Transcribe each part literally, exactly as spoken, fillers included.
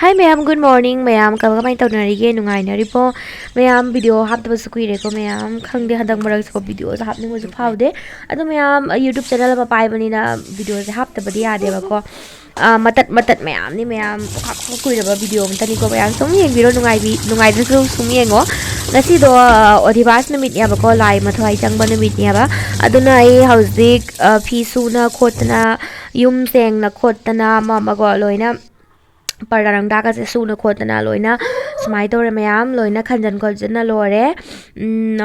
Hi ꯃꯌꯥꯝ, good morning ꯃꯌꯥꯝ, ꯀꯃꯥꯏ ꯀꯃꯥꯏꯅ ꯇꯧꯅꯔꯤꯒꯦ? ꯅꯨꯡꯉꯥꯏꯅꯔꯤꯕꯣ? ꯃꯌꯥꯝ, ꯚꯤꯗꯤꯑꯣ ꯍꯥꯞꯇꯕꯁꯨ ꯀꯨꯏꯔꯦꯀꯣ ꯃꯌꯥꯝ, ꯈꯪꯗꯦ, ꯍꯟꯗꯛ ꯃꯔꯛꯁꯤꯀꯣ ꯚꯤꯗꯤꯑꯣꯁꯦ ꯍꯥꯞꯅꯤꯡꯕꯁꯨ ꯐꯥꯎꯗꯦ꯫ ꯑꯗꯣ ꯃꯌꯥꯝ, YouTube ꯆꯦꯅꯦꯜ ꯑꯃ ꯄꯥꯏꯕꯅꯤꯅ ꯚꯤꯗꯤꯑꯣꯁꯦ ꯍꯥꯞꯇꯕꯗꯤ ꯌꯥꯗꯦꯕꯀꯣ꯫ ꯑꯥ, ꯃꯇꯠ ꯃꯇꯠ ꯃꯌꯥꯝꯅꯤ ꯃꯌꯥꯝ, ꯈꯥꯛ ꯈꯥꯛ ꯀꯨꯏꯔꯕ ꯚꯤꯗꯤꯑꯣ ꯑꯃꯇꯅꯤꯀꯣ ꯃꯌꯥꯝ, ꯁꯨꯝ ꯌꯦꯡꯕꯤꯔꯣ, ꯅꯨꯡꯉꯥꯏꯕꯤ ꯅꯨꯡꯉꯥꯏꯗ꯭ꯔꯁꯨ ꯁꯨꯝ ꯌꯦꯡꯉꯣ꯫ ꯉꯁꯤꯗꯣ, ꯑꯥ, ꯑꯣꯙꯤꯕꯥꯁ ꯅꯨꯃꯤꯠꯅꯦꯕꯀꯣ, ꯂꯥꯏ ꯃꯊ꯭ꯋꯥꯏ ꯆꯪꯕ ꯅꯨꯃꯤꯠꯅꯦꯕ꯫ ꯑꯗꯨꯅ ꯑꯩ ꯍꯧꯖꯤꯛ, ꯑꯥ, ꯐꯤ ꯁꯨꯅ ꯈꯣꯠꯇꯅ, ꯌꯨꯝ ꯁꯦꯡꯅ ꯈꯣꯠꯇꯅ ꯑꯃ ꯑꯃꯀꯣ ꯂꯣꯏꯅ ꯄꯔꯗꯥ ꯅꯨꯡꯗꯥꯒꯁꯦ ꯁꯨꯅ ꯈꯣꯠꯇꯅ ꯂꯣꯏꯅ ꯁꯨꯃꯥꯏꯅ ꯇꯧꯔꯦ ꯃꯌꯥꯝ, ꯂꯣꯏꯅ ꯈꯟꯖꯟ ꯈꯣꯠꯆꯟꯅ ꯂꯣꯏꯔꯦ꯫ ꯎꯝ,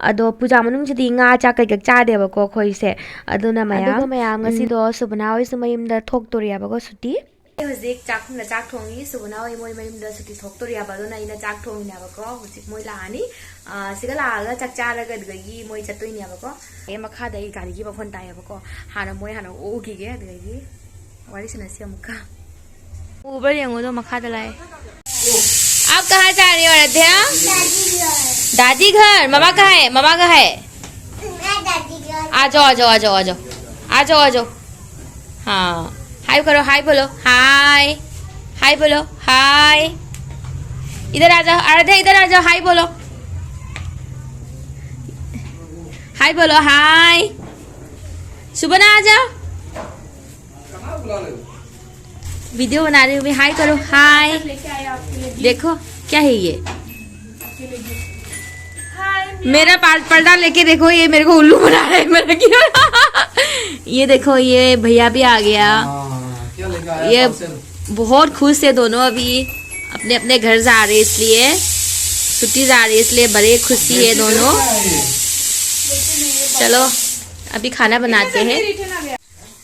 ꯑꯗꯣ ꯄꯨꯖꯥ ꯃꯅꯨꯡꯁꯤꯗꯤ ꯉꯥ ꯆꯥꯛ ꯀꯩꯀꯩ ꯆꯥꯗꯦꯕꯀꯣ ꯑꯩꯈꯣꯏꯁꯦ꯫ ꯑꯗꯨꯅ ꯃꯌꯥꯝ, ꯑꯗꯨꯒ ꯃꯌꯥꯝ, ꯎꯝ, ꯉꯁꯤꯗꯣ ꯁꯨꯕꯅꯥ ꯍꯣꯏꯁꯨ ꯃꯌꯨꯝꯗ ꯊꯣꯛꯇꯣꯔꯤꯑꯕꯀꯣ ꯁꯨꯇꯤ꯫ ꯑꯩ ꯍꯧꯖꯤꯛ ꯆꯥꯛꯈꯨꯝꯗ ꯆꯥꯛ ꯊꯣꯡꯉꯤ꯫ ꯁꯨꯕꯅꯥ ꯍꯣꯏ ꯃꯣꯏ ꯃꯌꯨꯝꯗ ꯁꯨꯇꯤ ꯊꯣꯛꯇꯣꯔꯤꯑꯕ, ꯑꯗꯨꯅ ꯑꯩꯅ ꯆꯥꯛ ꯊꯣꯡꯉꯤꯅꯦꯕꯀꯣ꯫ ꯍꯧꯖꯤꯛ ꯃꯣꯏ ꯂꯥꯛꯑꯅꯤ꯫ ꯑꯥ, ꯁꯤꯒ ꯂꯥꯛꯑꯒ ꯆꯥꯛ ꯆꯥꯔꯒ ꯑꯗꯨꯗꯒꯤ ꯃꯣꯏ ꯆꯠꯇꯣꯏꯅꯦꯕꯀꯣ꯫ ꯑꯦ, ꯃꯈꯥꯗ ꯑꯩ ꯒꯥꯔꯤꯒꯤ ꯃꯈꯣꯟ ꯇꯥꯏꯌꯦꯕꯀꯣ꯫ ꯍꯥꯟꯅ ꯃꯣꯏ ꯍꯥꯟꯅ ꯑꯣꯛꯎꯈꯤꯒꯦ, ꯑꯗꯨꯗꯒꯤ ꯋꯥꯔꯤ ꯁꯥꯟꯅꯁꯤ ꯑꯃꯨꯛꯀ꯫ ꯎꯕ꯭ꯔꯥ ꯌꯦꯡꯉꯨꯗꯣ ꯃꯈꯥꯗ ꯂꯥꯛꯑꯦ꯫ आप कहाँ जा रही हो आराध्या? दादी घर। दादी घर? मम्मा कहाँ है? मम्मा कहाँ है? मैं दादी घर। आ जाओ, आ जाओ, आ जाओ, आ जाओ। आ जाओ, आ जाओ। हाँ, हाय करो, हाय बोलो, हाय। हाय बोलो, हाय। इधर आ जाओ, आराध्या, इधर आ जाओ, हाय बोलो। हाय बोलो, हाय। सुबना, आ जाओ। वीडियो बना रही हूँ मैं, हाय करो, हाय। देखो, क्या है ये? मेरा पाल-, पर्दा लेके देखो, ये मेरे को उल्लू बना रहा है, मेरा क्या? ये देखो, ये भैया भी आ गया। हाँ, क्या लेके आया ये parcel? बहुत खुश है दोनों, अभी अपने अपने घर जा रहे इसलिए, छुट्टी जा रही इसलिए बड़े खुशी है दोनों। चलो, अभी खाना बनाते हैं।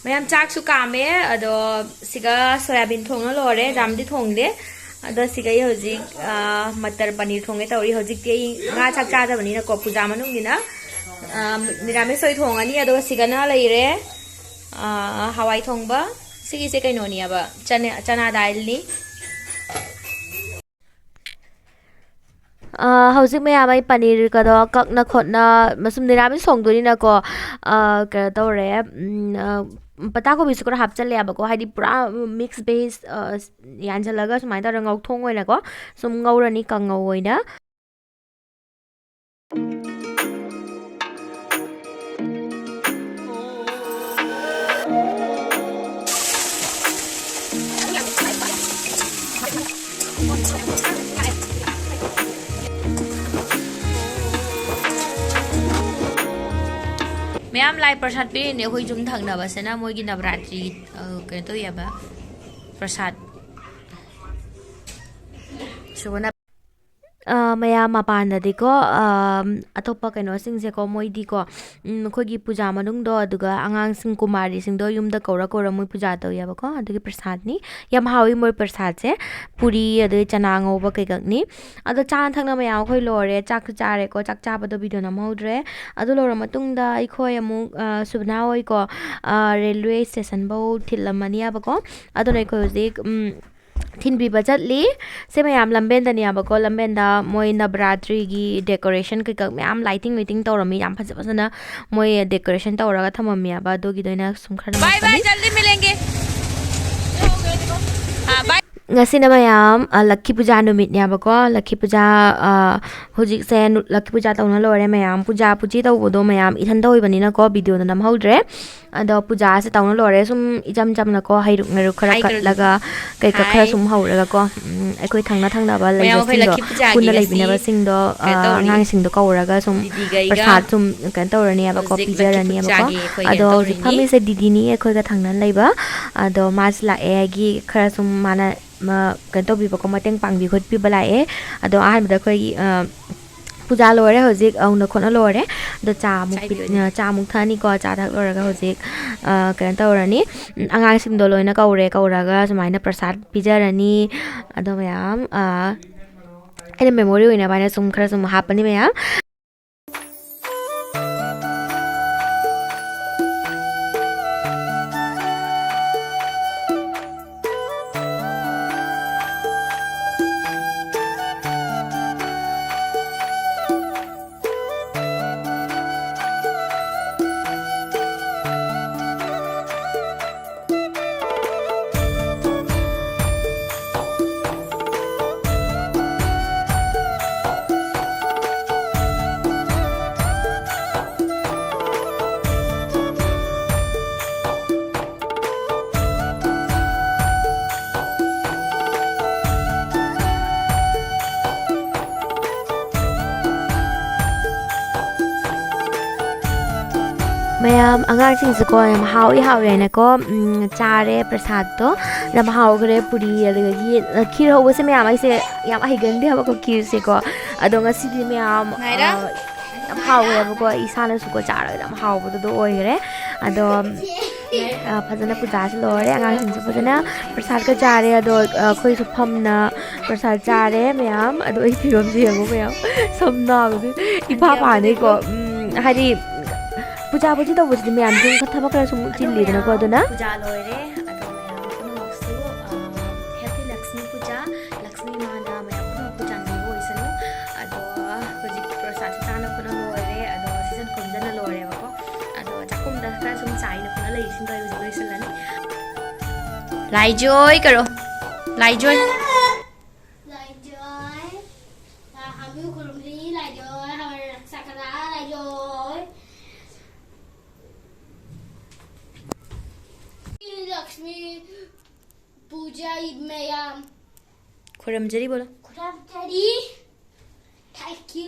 ꯃꯌꯥꯝ, ꯆꯥꯛꯁꯨ ꯀꯥꯝꯃꯦ, ꯑꯗꯣ ꯁꯤꯒ ꯁꯣꯌꯥꯕꯤꯟ ꯊꯣꯡꯉ ꯂꯣꯏꯔꯦ, ꯖꯥꯝꯗꯤ ꯊꯣꯡꯗꯦ꯫ ꯑꯗꯣ ꯁꯤꯒ ꯑꯩ ꯍꯧꯖꯤꯛ, ꯑ, ꯃꯇꯔ ꯄꯅꯤꯔ ꯊꯣꯡꯒꯦ ꯇꯧꯔꯤ꯫ ꯍꯧꯖꯤꯛꯇꯤ ꯑꯩ ꯉꯥ ꯆꯥꯛ ꯆꯥꯗꯕꯅꯤꯅꯀꯣ, ꯄꯨꯖꯥ ꯃꯅꯨꯡꯅꯤꯅ, ꯑ, ꯅꯤꯔꯥꯃꯤꯁ ꯑꯣꯏ ꯊꯣꯡꯉꯅꯤ꯫ ꯑꯗꯨꯒ ꯁꯤꯒꯅ ꯂꯩꯔꯦ, ꯑ, ꯍꯋꯥꯏ ꯊꯣꯡꯕ꯫ ꯁꯤꯒꯤꯁꯦ ꯀꯩꯅꯣꯅꯦꯕ, ꯆꯅꯥ, ꯆꯅꯥ ꯗꯥꯜꯅꯤ꯫ ꯑ, ꯍꯧꯖꯤꯛ ꯃꯌꯥꯝ ꯑꯩ ꯄꯅꯤꯔꯒꯗꯣ ꯀꯛꯅ ꯈꯣꯠꯅ, ꯃꯁꯨꯝ ꯅꯤꯔꯥꯃꯤꯁ ꯊꯣꯡꯗꯣꯏꯅꯤꯅꯀꯣ, ꯑ, ꯀꯩꯅꯣ ꯇꯧꯔꯦ, ꯎꯝ, ꯑ, ꯄꯇꯥ ꯀꯣꯕꯤꯁꯨ ꯈꯔ ꯍꯥꯞꯆꯜꯂꯦꯕꯀꯣ, ꯍꯥꯏꯗꯤ ꯄꯨꯔꯥ ꯃꯤꯛꯁ ꯚꯦꯖ ꯌꯥꯟꯁꯤꯜꯂꯒ ꯁꯨꯃꯥꯏꯅ ꯇꯧꯔꯒ ꯉꯧꯊꯣꯡ ꯑꯣꯏꯅꯀꯣ ꯁꯨꯝ ꯉꯧꯔꯅꯤ, ꯀꯥꯡꯉꯧ ꯑꯣꯏꯅ꯫ ꯃꯌꯥꯝ ꯂꯥꯏ ꯄ꯭ꯔꯁꯥꯗ ꯄꯤꯔꯤꯅꯦ ꯑꯩꯈꯣꯏ ꯌꯨꯝ ꯊꯪꯅꯕꯁꯤꯅ, ꯃꯣꯏꯒꯤ ꯅꯕꯔꯥꯇ꯭ꯔꯤ, ꯑ, ꯀꯩꯅꯣ ꯇꯧꯋꯦꯕ, ꯄ꯭ꯔꯁꯥꯗ꯫ ꯁꯨꯒꯅ ꯑ, ꯃꯌꯥꯝ ꯃꯄꯥꯟꯗꯗꯤꯀꯣ, ꯑ, ꯑꯇꯣꯞꯄ ꯀꯩꯅꯣꯁꯤꯡꯁꯦꯀꯣ, ꯃꯣꯏꯗꯤꯀꯣ, ꯎꯝ, ꯑꯩꯈꯣꯏꯒꯤ ꯄꯨꯖꯥ ꯃꯅꯨꯡꯗꯣ, ꯑꯗꯨꯒ ꯑꯉꯥꯡꯁꯤꯡ, ꯀꯨꯃꯥꯔꯤꯁꯤꯡꯗꯣ ꯌꯨꯝꯗ ꯀꯧꯔ ꯀꯧꯔ ꯃꯣꯏ ꯄꯨꯖꯥ ꯇꯧꯋꯦꯕꯀꯣ꯫ ꯑꯗꯨꯒꯤ ꯄ꯭ꯔꯁꯥꯗꯅꯤ꯫ ꯌꯥꯝ ꯍꯥꯎꯋꯤ ꯃꯣꯏ ꯄ꯭ꯔꯁꯥꯗꯁꯦ꯫ ꯄꯨꯔꯤ, ꯑꯗꯩ ꯆꯅꯥ ꯉꯧꯕ ꯀꯩꯀꯛꯅꯤ꯫ ꯑꯗꯣ ꯆꯥꯅ ꯊꯛꯅ ꯃꯌꯥꯝ ꯑꯩꯈꯣꯏ ꯂꯣꯏꯔꯦ꯫ ꯆꯥꯛꯁꯨ ꯆꯥꯔꯦꯀꯣ꯫ ꯆꯥꯛ ꯆꯥꯕꯗꯣ ꯚꯤꯗꯤꯑꯣ ꯅꯝꯍꯧꯗ꯭ꯔꯦ꯫ ꯑꯗꯨ ꯂꯣꯏꯔ ꯃꯇꯨꯡꯗ ꯑꯩꯈꯣꯏ ꯑꯃꯨꯛ, ꯑ, ꯁꯨꯕꯅꯥ ꯍꯣꯏꯀꯣ, ꯑ, ꯔꯦꯜꯋꯦ ꯁ꯭ꯇꯦꯁꯟꯐꯧ ꯊꯤꯜꯂꯝꯃꯅꯤꯕꯀꯣ꯫ ꯑꯗꯨꯅ ꯑꯩꯈꯣꯏ ꯍꯧꯖꯤꯛ, ꯎꯝ, ꯊꯤꯟꯕꯤꯕ ꯆꯠꯂꯤ꯫ ꯁꯦ ꯃꯌꯥꯝ ꯂꯝꯕꯦꯟꯗꯅꯦꯕꯀꯣ, ꯂꯝꯕꯦꯟꯗ ꯃꯣꯏ ꯅꯕꯔꯥꯇ꯭ꯔꯤꯒꯤ ꯗꯦꯀꯣꯔꯦꯁꯟ ꯀꯩꯀꯥ ꯃꯌꯥꯝ ꯂꯥꯏꯇꯤꯡ ꯂꯨꯏꯇꯤꯡ ꯇꯧꯔꯝꯃꯤ, ꯌꯥꯝ ꯐꯖ ꯐꯖꯅ ꯃꯣꯏ ꯗꯦꯀꯣꯔꯦꯁꯟ ꯇꯧꯔꯒ ꯊꯝꯃꯝꯃꯦꯕ, ꯑꯗꯨꯒꯤꯗꯣ ꯑꯩꯅ ꯁꯨꯝ ꯈꯔ ꯅꯝꯃꯛꯄꯅꯤ꯫ ꯖꯜꯗꯤ ꯃꯤꯂꯦꯡꯒꯦ꯫ ꯉꯁꯤꯅ ꯃꯌꯥꯝ, ꯑ, ꯂꯛꯈꯤ ꯄꯨꯖꯥ ꯅꯨꯃꯤꯠꯅꯦꯕꯀꯣ꯫ ꯂꯛꯈꯤ ꯄꯨꯖꯥ, ꯑ, ꯍꯧꯖꯤꯛꯁꯦ ꯅꯨ-, ꯂꯛꯈꯤ ꯄꯨꯖꯥ ꯇꯧꯅ ꯂꯣꯏꯔꯦ ꯃꯌꯥꯝ꯫ ꯄꯨꯖꯥ ꯄꯨꯖꯤ ꯇꯧꯕꯗꯣ ꯃꯌꯥꯝ ꯏꯊꯟꯇ ꯑꯣꯏꯕꯅꯤꯅꯀꯣ, ꯚꯤꯗꯤꯑꯣꯗꯣ ꯅꯝꯍꯧꯗ꯭ꯔꯦ꯫ ꯑꯗꯣ ꯄꯨꯖꯥꯁꯦ ꯇꯧꯅ ꯂꯣꯏꯔꯦ꯫ ꯁꯨꯝ ꯏꯆꯝ ꯆꯝꯅꯀꯣ, ꯍꯩꯔꯨꯛ ꯅꯩꯔꯨꯛ ꯈꯔ ꯀꯠꯂꯒ, ꯀꯩꯀꯥ ꯈꯔ ꯁꯨꯝ ꯍꯧꯔꯒꯀꯣ, ꯎꯝ, ꯑꯩꯈꯣꯏ ꯊꯪꯅ ꯊꯪꯅꯕ ꯂꯩꯕꯁꯤꯡꯗꯣ, ꯄꯨꯟꯅ ꯂꯩꯃꯤꯟꯅꯕꯁꯤꯡꯗꯣ, ꯑ, ꯑꯉꯥꯡꯁꯤꯡꯗꯣ ꯀꯧꯔꯒ ꯁꯨꯝ ꯄ꯭ꯔꯁꯥꯗ ꯁꯨꯝ ꯀꯩꯅꯣ ꯇꯧꯔꯅꯤꯕꯀꯣ, ꯄꯤꯖꯔꯅꯤꯕꯀꯣ꯫ ꯑꯗꯣ ꯍꯧꯖꯤꯛ ꯐꯝꯃꯤꯁꯦ ꯗꯤꯗꯤꯅꯤ ꯑꯩꯈꯣꯏꯒ ꯊꯪꯅꯅ ꯂꯩꯕ꯫ ꯑꯗꯣ ꯃꯥꯁꯨ ꯂꯥꯛꯑꯦ, ꯑꯩꯒꯤ ꯈꯔ ꯁꯨꯝ ꯃꯥꯅ, ꯃ-, ꯀꯩꯅꯣ ꯇꯧꯕꯤꯕꯀꯣ, ꯃꯇꯦꯡ ꯄꯥꯡꯕꯤ ꯈꯣꯠꯄꯤꯕ ꯂꯥꯛꯑꯦ꯫ ꯑꯗꯣ ꯑꯍꯥꯟꯕꯗ ꯑꯩꯈꯣꯏꯒꯤ, ꯑ, ꯄꯨꯖꯥ ꯂꯣꯏꯔꯦ ꯍꯧꯖꯤꯛ, ꯍꯧꯅ ꯈꯣꯠꯅ ꯂꯣꯏꯔꯦ꯫ ꯑꯗꯣ ꯆꯥ ꯑꯃꯨꯛ ꯄꯤ-, ꯆꯥ ꯑꯃꯨꯛ ꯊꯛꯑꯅꯤꯀꯣ꯫ ꯆꯥ ꯊꯛ ꯂꯣꯏꯔꯒ ꯍꯧꯖꯤꯛ, ꯑ, ꯀꯩꯅꯣ ꯇꯧꯔꯅꯤ꯫ ꯎꯝ, ꯑꯉꯥꯡꯁꯤꯡꯗꯣ ꯂꯣꯏꯅ ꯀꯧꯔꯦ, ꯀꯧꯔꯒ ꯁꯨꯃꯥꯏꯅ ꯄ꯭ꯔꯁꯥꯗ ꯄꯤꯖꯔꯅꯤ꯫ ꯑꯗꯣ ꯃꯌꯥꯝ, ꯑ, ꯑꯩꯅ ꯃꯦꯃꯣꯔꯤ ꯑꯣꯏꯅꯕ ꯍꯥꯏꯅ ꯁꯨꯝ ꯈꯔ ꯁꯨꯝ ꯍꯥꯞꯄꯅꯤ ꯃꯌꯥꯝ꯫ ꯃꯌꯥꯝ ꯑꯉꯥꯡꯁꯤꯡꯁꯨꯀꯣ ꯌꯥꯝ ꯍꯥꯎꯏ ꯍꯥꯎꯏ ꯍꯥꯏꯅꯀꯣ, ꯎꯝ, ꯆꯥꯔꯦ ꯄ꯭ꯔꯁꯥꯗꯇꯣ꯫ ꯌꯥꯝ ꯍꯥꯎꯈ꯭ꯔꯦ꯫ ꯄꯨꯔꯤ ꯑꯗꯒꯤ ꯈꯤꯔ ꯍꯧꯕꯁꯦ ꯃꯌꯥꯝ ꯑꯩꯁꯦ ꯌꯥꯝ ꯍꯩꯒꯟꯗꯦ ꯍꯥꯏꯕꯀꯣ ꯈꯤꯔꯁꯦꯀꯣ꯫ ꯑꯗꯣ ꯉꯁꯤꯗꯤ ꯃꯌꯥꯝ, ꯉꯥꯏꯔꯥ? ꯑ, ꯌꯥꯝ ꯍꯥꯎꯋꯦꯕꯀꯣ꯫ ꯏꯁꯥꯅꯁꯨꯀꯣ ꯆꯥꯔꯒ ꯌꯥꯝ ꯍꯥꯎꯕꯗꯣ ꯑꯗꯨ ꯑꯣꯏꯈ꯭ꯔꯦ꯫ ꯑꯗꯣ, ꯑ, ꯐꯖꯅ ꯄꯨꯖꯥꯁꯨ ꯂꯣꯏꯔꯦ꯫ ꯑꯉꯥꯡꯁꯤꯡꯁꯨ ꯐꯖꯅ ꯄ꯭ꯔꯁꯥꯗꯀ ꯆꯥꯔꯦ꯫ ꯑꯗꯣ, ꯑ, ꯑꯩꯈꯣꯏꯁꯨ ꯐꯝꯅ ꯄ꯭ꯔꯁꯥꯗ ꯆꯥꯔꯦ ꯃꯌꯥꯝ꯫ ꯑꯗꯣ ꯑꯩ ꯐꯤꯕꯝꯁꯦ ꯌꯦꯡꯉꯨ ꯃꯌꯥꯝ꯫ ꯁꯝ ꯅꯥꯕꯁꯦ ꯏꯐꯥ ꯐꯥꯅꯤꯀꯣ꯫ ꯎꯝ, ꯍꯥꯏꯗꯤ ꯄꯨꯖꯥ ꯄꯨꯖꯤ ꯇꯧꯕꯁꯤꯗꯤ ꯃꯌꯥꯝꯁꯨ ꯊꯕꯛ ꯈꯔ ꯁꯨꯝ ꯑꯗꯣ ꯆꯤꯜꯂꯤꯗꯅꯀꯣ꯫ ꯃꯌꯥꯝ ꯑꯗꯨꯅ ꯄꯨꯖꯥ ꯂꯣꯏꯔꯦ꯫ ꯑꯗꯣ ꯃꯌꯥꯝ ꯄꯨꯝꯅꯃꯛꯁꯨ, ꯑ, Happy ꯂꯛꯁꯃꯤ ꯄꯨꯖꯥ꯫ ꯂꯛꯁꯃꯤ ꯏꯃꯥꯅ ꯃꯌꯥꯝ ꯄꯨꯝꯅꯃꯛꯄꯨ ꯆꯥꯟꯕꯤꯕ ꯑꯣꯏꯁꯅꯨ꯫ ꯑꯗꯣ ꯍꯧꯖꯤꯛ ꯄ꯭ꯔꯁꯥꯗꯁꯨ ꯆꯥꯅ ꯈꯣꯠꯅꯕ ꯂꯣꯏꯔꯦ꯫ ꯑꯗꯣ ꯁꯤꯖꯟ ꯈꯣꯝꯖꯟꯅ ꯂꯣꯏꯔꯦꯕꯀꯣ꯫ ꯑꯗꯣ ꯆꯥꯛꯈꯨꯝꯗ ꯈꯔ ꯁꯨꯝ ꯆꯥꯏꯅ ꯈꯣꯠꯅ ꯂꯩꯔꯤꯁꯤꯡꯗꯣ ꯑꯩ ꯍꯧꯖꯤꯛ ꯂꯣꯏꯁꯤꯜꯂꯅꯤ꯫ ꯂꯥꯏꯖꯣꯏ ꯀꯔꯣ꯫ ꯂꯥꯏꯖꯣꯏ꯫ ꯂꯥꯏꯖꯣꯏ꯫ ꯂꯥꯏ ꯍꯥꯃꯤ ꯈꯨꯔꯨꯝꯂꯤ꯫ ꯂꯥꯏꯖꯣꯏ꯫ ꯍꯋꯥꯏ ꯔꯛꯁꯥ ꯀꯂꯥ꯫ ꯂꯥꯏꯖꯣꯏ꯫ ꯂꯛꯁꯃꯤ ꯄꯨꯖꯥ ꯃꯌꯥꯝ꯫ ꯈꯨꯔꯨꯝꯖꯔꯤ ꯕꯣꯂꯣ꯫ ꯈꯨꯔꯨꯝꯖꯔꯤ꯫ Thank you꯫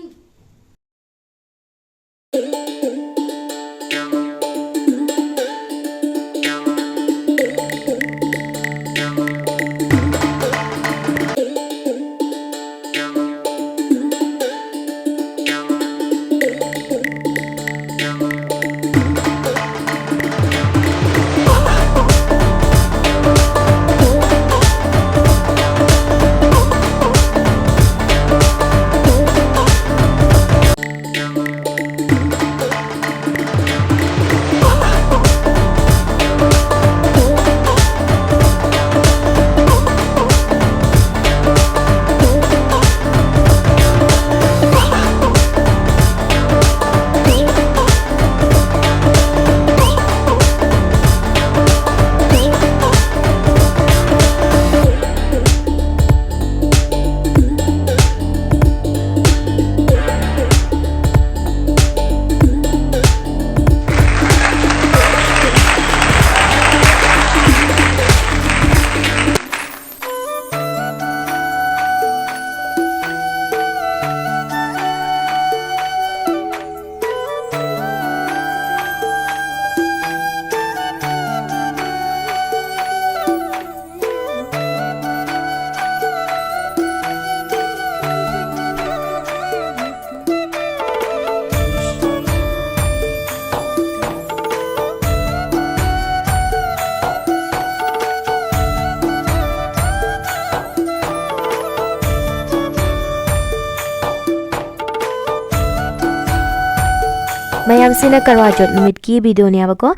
ꯃꯌꯥꯝꯁꯤꯅ ꯀꯔꯋꯥ ꯆꯧꯊ ꯅꯨꯃꯤꯠꯀꯤ ꯚꯤꯗꯤꯑꯣꯅꯦꯕꯀꯣ꯫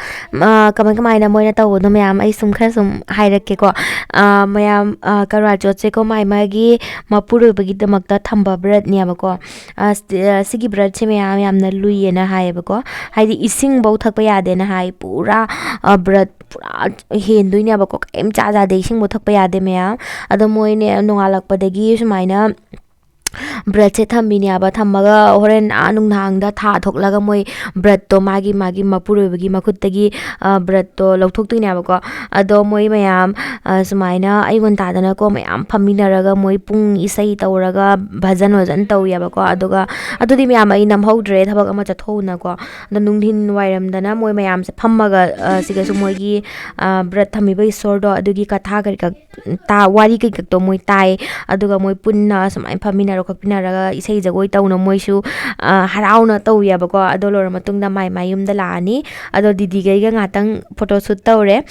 ꯑ, ꯀꯃꯥꯏ ꯀꯃꯥꯏꯅ ꯃꯣꯏꯅ ꯇꯧꯕꯅꯣ ꯃꯌꯥꯝ ꯑꯩ ꯁꯨꯝ ꯈꯔ ꯁꯨꯝ ꯍꯥꯏꯔꯛꯀꯦꯀꯣ꯫ ꯑ, ꯃꯌꯥꯝ, ꯑ, ꯀꯔꯋꯥ ꯆꯧꯊꯁꯦꯀꯣ, ꯃꯥꯏ ꯃꯥꯒꯤ ꯃꯄꯨꯔꯣꯏꯕꯒꯤꯗꯃꯛꯇ ꯊꯝꯕ ꯕ꯭ꯔꯠꯅꯦꯕꯀꯣ꯫ ꯑ, ꯁꯤ-, ꯑ, ꯁꯤꯒꯤ ꯕ꯭ꯔꯠꯁꯦ ꯃꯌꯥꯝ ꯌꯥꯝꯅ ꯂꯨꯏꯌꯦꯅ ꯍꯥꯏꯌꯦꯕꯀꯣ꯫ ꯍꯥꯏꯗꯤ ꯏꯁꯤꯡꯐꯧ ꯊꯛꯄ ꯌꯥꯗꯦꯅ ꯍꯥꯏ꯫ ꯄꯨꯔꯥ, ꯑ, ꯕ꯭ꯔꯠ ꯄꯨꯔꯥ ꯍꯦꯟꯗꯣꯏꯅꯦꯕꯀꯣ꯫ ꯀꯔꯤꯝ ꯆꯥ ꯆꯥꯗꯦ, ꯏꯁꯤꯡꯐꯧ ꯊꯛꯄ ꯌꯥꯗꯦ ꯃꯌꯥꯝ꯫ ꯑꯗꯣ ꯃꯣꯏꯅꯦ ꯅꯣꯡꯉꯥꯜꯂꯛꯄꯗꯒꯤ ꯁꯨꯃꯥꯏꯅ ꯕ꯭ꯔꯠꯁꯦ ꯊꯝꯃꯤꯅꯦꯕ꯫ ꯊꯝꯃꯒ ꯍꯣꯔꯦꯟ ꯑꯥ ꯅꯨꯡꯗꯥꯡꯗ ꯊꯥ ꯊꯣꯛꯂꯒ ꯃꯣꯏ ꯕ꯭ꯔꯠꯇꯣ ꯃꯥꯒꯤ, ꯃꯥꯒꯤ ꯃꯄꯨꯔꯣꯏꯕꯒꯤ ꯃꯈꯨꯠꯇꯒꯤ, ꯑ, ꯕ꯭ꯔꯠꯇꯣ ꯂꯧꯊꯣꯛꯇꯣꯏꯅꯦꯕꯀꯣ꯫ ꯑꯗꯣ ꯃꯣꯏ ꯃꯌꯥꯝ, ꯑ, ꯁꯨꯃꯥꯏꯅ ꯑꯌꯨꯛ ꯉꯟꯇꯥꯗꯅꯀꯣ ꯃꯌꯥꯝ ꯐꯝꯃꯤꯟꯅꯔꯒ ꯃꯣꯏ ꯄꯨꯡ ꯏꯁꯩ ꯇꯧꯔꯒ ꯚꯖꯟ ꯋꯖꯟ ꯇꯧꯋꯦꯕꯀꯣ꯫ ꯑꯗꯨꯒ ꯑꯗꯨꯗꯤ ꯃꯌꯥꯝ ꯑꯩ ꯅꯝꯍꯧꯗ꯭ꯔꯦ, ꯊꯕꯛ ꯑꯃ ꯆꯠꯊꯣꯛꯎꯅꯀꯣ꯫ ꯑꯗꯣ ꯅꯨꯡꯊꯤꯟ ꯋꯥꯏꯔꯝꯗꯅ ꯃꯣꯏ ꯃꯌꯥꯝꯁꯦ ꯐꯝꯃꯒ, ꯑ, ꯁꯤꯒꯁꯨ ꯃꯣꯏꯒꯤ, ꯑ, ꯕ꯭ꯔꯠ ꯊꯝꯃꯤꯕ ꯏꯁꯣꯔꯗꯣ ꯑꯗꯨꯒꯤ ꯀꯊꯥ ꯀꯔꯤ ꯀ-, ꯇꯥ-, ꯋꯥꯔꯤ ꯀꯩꯀꯛꯇꯣ ꯃꯣꯏ ꯇꯥꯏ꯫ ꯑꯗꯨꯒ ꯃꯣꯏ ꯄꯨꯟꯅ ꯁꯨꯃꯥꯏꯅ ꯐꯝꯃꯤꯟꯅꯔ ꯈꯣꯠꯃꯤꯟꯅꯔꯒ ꯏꯁꯩ ꯖꯒꯣꯏ ꯇꯧꯅ ꯃꯣꯏꯁꯨ, ꯑ, ꯍꯔꯥꯎꯅ ꯇꯧꯋꯦꯕꯀꯣ꯫ ꯑꯗꯣ ꯂꯣꯏꯔ ꯃꯇꯨꯡꯗ ꯃꯥꯏ ꯃꯥꯏ ꯌꯨꯝꯗ ꯂꯥꯛꯑꯅꯤ꯫ ꯑꯗꯣ ꯗꯤꯗꯤꯒꯩꯒ ꯉꯥꯛꯇꯪ ꯐꯣꯇꯣ ꯁꯨꯠ ꯇꯧꯔꯦ꯫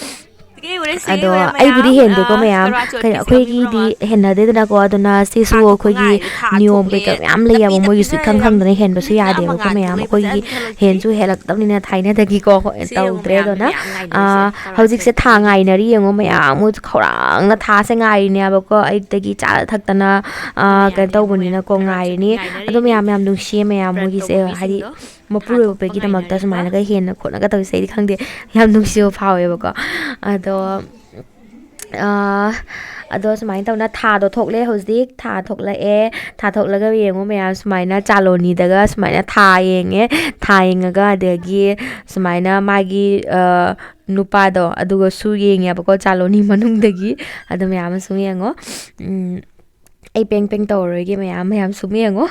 ꯑꯗꯣ ꯑꯩꯕꯨꯗꯤ ꯍꯦꯟꯗꯦꯀꯣ ꯃꯌꯥꯝ, ꯀꯩꯅꯣ, ꯑꯩꯈꯣꯏꯒꯤꯗꯤ ꯍꯦꯟꯅꯗꯦꯗꯅꯀꯣ꯫ ꯑꯗꯨꯅ ꯁꯤꯁꯨ ꯑꯩꯈꯣꯏꯒꯤ ꯅꯤꯌꯣꯝ ꯀꯩꯀꯥ ꯃꯌꯥꯝ ꯂꯩꯌꯦꯕ, ꯃꯣꯏꯒꯤꯁꯨ ꯏꯈꯪ ꯈꯪꯗꯅ ꯍꯦꯟꯕꯁꯨ ꯌꯥꯗꯦꯕꯀꯣ ꯃꯌꯥꯝ꯫ ꯑꯩꯈꯣꯏꯒꯤ ꯍꯦꯟꯁꯨ ꯍꯦꯜꯂꯛꯇꯕꯅꯤꯅ ꯊꯥꯏꯅꯗꯒꯤꯀꯣ ꯍꯣꯏ ꯇꯧꯗ꯭ꯔꯦ꯫ ꯑꯗꯨꯅ, ꯑ, ꯍꯧꯖꯤꯛꯁꯦ ꯊꯥ ꯉꯥꯏꯅꯔꯤ ꯌꯦꯡꯉꯣ ꯃꯌꯥꯝ, ꯃꯣꯏ ꯈꯧꯔꯥꯡꯅ ꯊꯥꯁꯦ ꯉꯥꯏꯔꯤꯅꯦꯕꯀꯣ꯫ ꯑꯌꯨꯛꯇꯒꯤ ꯆꯥꯗ ꯊꯛꯇꯅ, ꯑ, ꯀꯩꯅꯣ ꯇꯧꯕꯅꯤꯅꯀꯣ ꯉꯥꯏꯔꯤꯅꯤ꯫ ꯑꯗꯣ ꯃꯌꯥꯝ ꯌꯥꯝ ꯅꯨꯡꯁꯤꯌꯦ ꯃꯌꯥꯝ ꯃꯣꯏꯒꯤꯁꯦ, ꯍꯥꯏꯗꯤ ꯃꯄꯨꯔꯣꯏꯕꯒꯤꯗꯃꯛꯇ ꯁꯨꯃꯥꯏꯅꯒ ꯍꯦꯟꯅ ꯈꯣꯠꯅꯒ ꯇꯧꯔꯤꯁꯦ ꯑꯩꯗꯤ ꯈꯪꯗꯦ, ꯌꯥꯝ ꯅꯨꯡꯁꯤꯕ ꯐꯥꯎꯋꯦꯕꯀꯣ꯫ ꯑꯗꯣ, ꯑ, ꯑꯗꯣ ꯁꯨꯃꯥꯏꯅ ꯇꯧꯅ ꯊꯥꯗꯣ ꯊꯣꯛꯂꯦ ꯍꯧꯖꯤꯛ꯫ ꯊꯥ ꯊꯣꯛꯂꯛꯑꯦ꯫ ꯊꯥ ꯊꯣꯛꯂꯒ ꯌꯦꯡꯉꯣ ꯃꯌꯥꯝ, ꯁꯨꯃꯥꯏꯅ ꯆꯥꯂꯣꯅꯤꯗꯒ ꯁꯨꯃꯥꯏꯅ ꯊꯥ ꯌꯦꯡꯉꯦ꯫ ꯊꯥ ꯌꯦꯡꯉꯒ ꯑꯗꯒꯤ ꯁꯨꯃꯥꯏꯅ ꯃꯥꯒꯤ, ꯑ, ꯅꯨꯄꯥꯗꯣ ꯑꯗꯨꯒꯁꯨ ꯌꯦꯡꯉꯦꯕꯀꯣ ꯆꯥꯂꯣꯅꯤ ꯃꯅꯨꯡꯗꯒꯤ꯫ ꯑꯗꯨ ꯃꯌꯥꯝ ꯑꯃꯁꯨ ꯌꯦꯡꯉꯣ꯫ ꯎꯝ, ꯑꯩ ꯄꯦꯡ ꯄꯦꯡ ꯇꯧꯔꯔꯣꯏꯒꯦ ꯃꯌꯥꯝ, ꯃꯌꯥꯝ ꯁꯨꯝ ꯌꯦꯡꯉꯣ꯫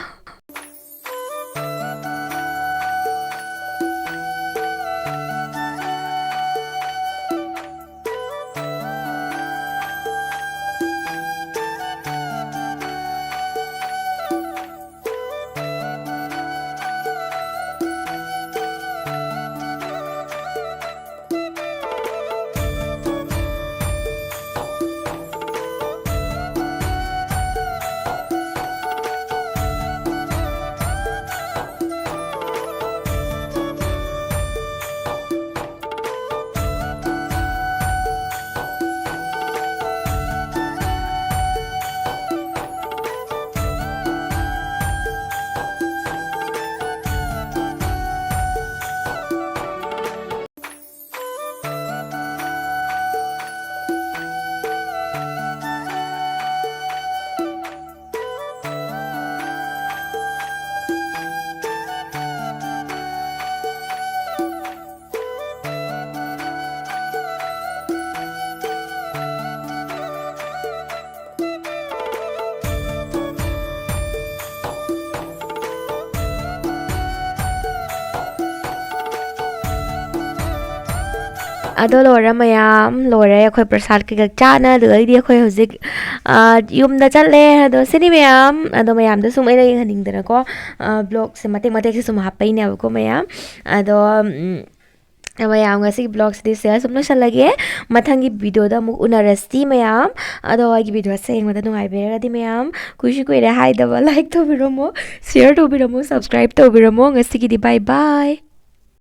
ꯑꯗꯣ ꯂꯣꯏꯔꯦ ꯃꯌꯥꯝ, ꯂꯣꯏꯔꯦ ꯑꯩꯈꯣꯏ ꯄ꯭ꯔꯁꯥꯗ ꯀꯩꯀꯥ ꯆꯥꯅ꯫ ꯑꯗꯨꯗꯒꯤꯗꯤ ꯑꯩꯈꯣꯏ ꯍꯧꯖꯤꯛ, ꯑ, ꯌꯨꯝꯗ ꯆꯠꯂꯦ꯫ ꯑꯗꯣ ꯁꯤꯅꯤ ꯃꯌꯥꯝ꯫ ꯑꯗꯣ ꯃꯌꯥꯝꯗ ꯁꯨꯝ ꯑꯩꯅ ꯌꯦꯡꯍꯟꯅꯤꯡꯗꯅꯀꯣ, ꯑ, vlogꯁꯦ ꯃꯇꯦꯛ ꯃꯇꯦꯛꯁꯦ ꯁꯨꯝ ꯍꯥꯞꯄꯩꯅꯦꯕꯀꯣ ꯃꯌꯥꯝ꯫ ꯑꯗꯣ, ꯎꯝ, ꯃꯌꯥꯝ, ꯉꯁꯤꯒꯤ vlogꯁꯤꯗꯤ ꯁꯤꯗ ꯁꯨꯝ ꯂꯣꯏꯁꯜꯂꯒꯦ꯫ ꯃꯊꯪꯒꯤ videoꯗ ꯑꯃꯨꯛ ꯎꯅꯔꯁꯤ ꯃꯌꯥꯝ꯫ ꯑꯗꯣ ꯑꯩꯒꯤ videoꯁꯦ ꯌꯦꯡꯕꯗ ꯅꯨꯡꯉꯥꯏꯕꯤꯔꯒꯗꯤ ꯃꯌꯥꯝ, ꯀꯨꯏꯁꯨ ꯀꯨꯏꯔꯦ ꯍꯥꯏꯗꯕ, like ꯇꯧꯕꯤꯔꯝꯃꯣ, share ꯇꯧꯕꯤꯔꯝꯃꯣ, subscribe ꯇꯧꯕꯤꯔꯝꯃꯣ꯫ ꯉꯁꯤꯒꯤꯗꯤ bye bye꯫